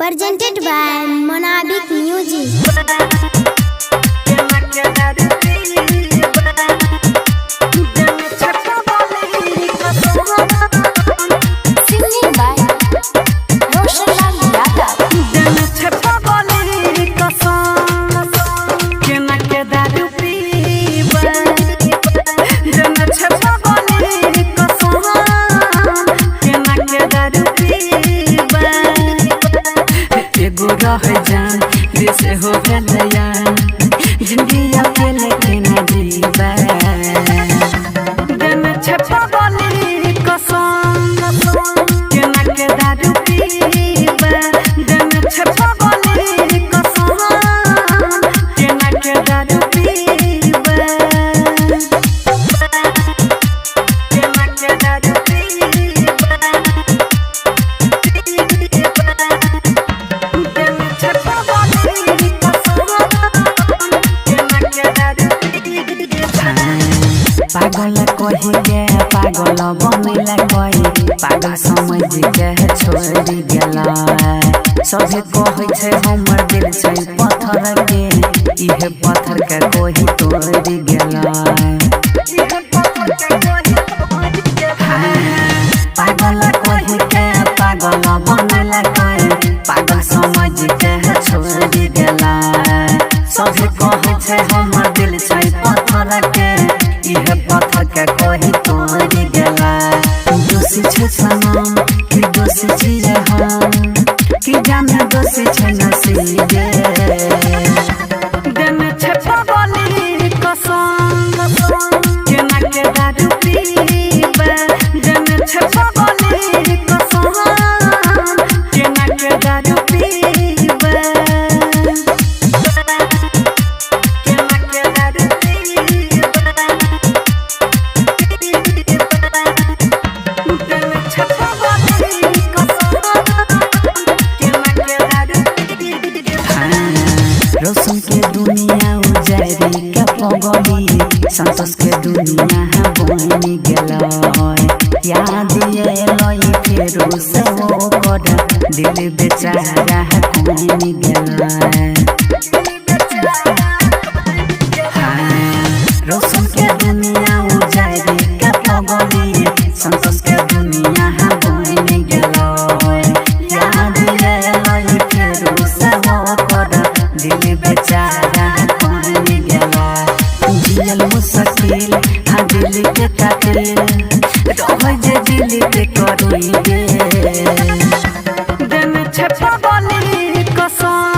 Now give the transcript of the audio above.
Presented by Monabik Music. Singing by Roshan Lal Yadav. एगो रह जान दिल हो गलयान जिंदगी अकेले के न जीवा दिन छपा बोली कसम केना के दारू पीबा दिन छपा बोली कसम केना के दारू पीबा केना के दारू पीबा पागल कही के पागल बनैला कही पागल समझ के छोड़ गेला। सभे कहै छै हमर दिल छै पत्थर के, इहे पत्थर के कोही तोड़ गेला। पागल कही के पागल बनैला कही पागल समझ के छोड़ गेला। सभे कहै छै हमर दिल छै पत्थर के, इहे पत्थर के कोही तोड़ गेला। दोषी छै सनम कि दोषी छियै हम, कि जाने दोषी छै नसीबे। देने छै पगली कसम केना के दारू पीबे। देने छै पगली कसम केना के दारू पीबे। केना के दारू पीबे। रोशन के दुनिया उजारी के पगली, संतोष के दुनिया बनी गेल। याद एलै फेरो से ओकर दिल बेचारा कोनी गेल। रोशन के दुनिया उजारी के पगली, संतोष के दुनिया बनी गेल। याद एलै फेरो से ओकर दिल बेचारा कोनी गेल। जियल मुश्किल हाँ दिल के कातिल रह जे दिल के करी गे। देने छै पगली कसम।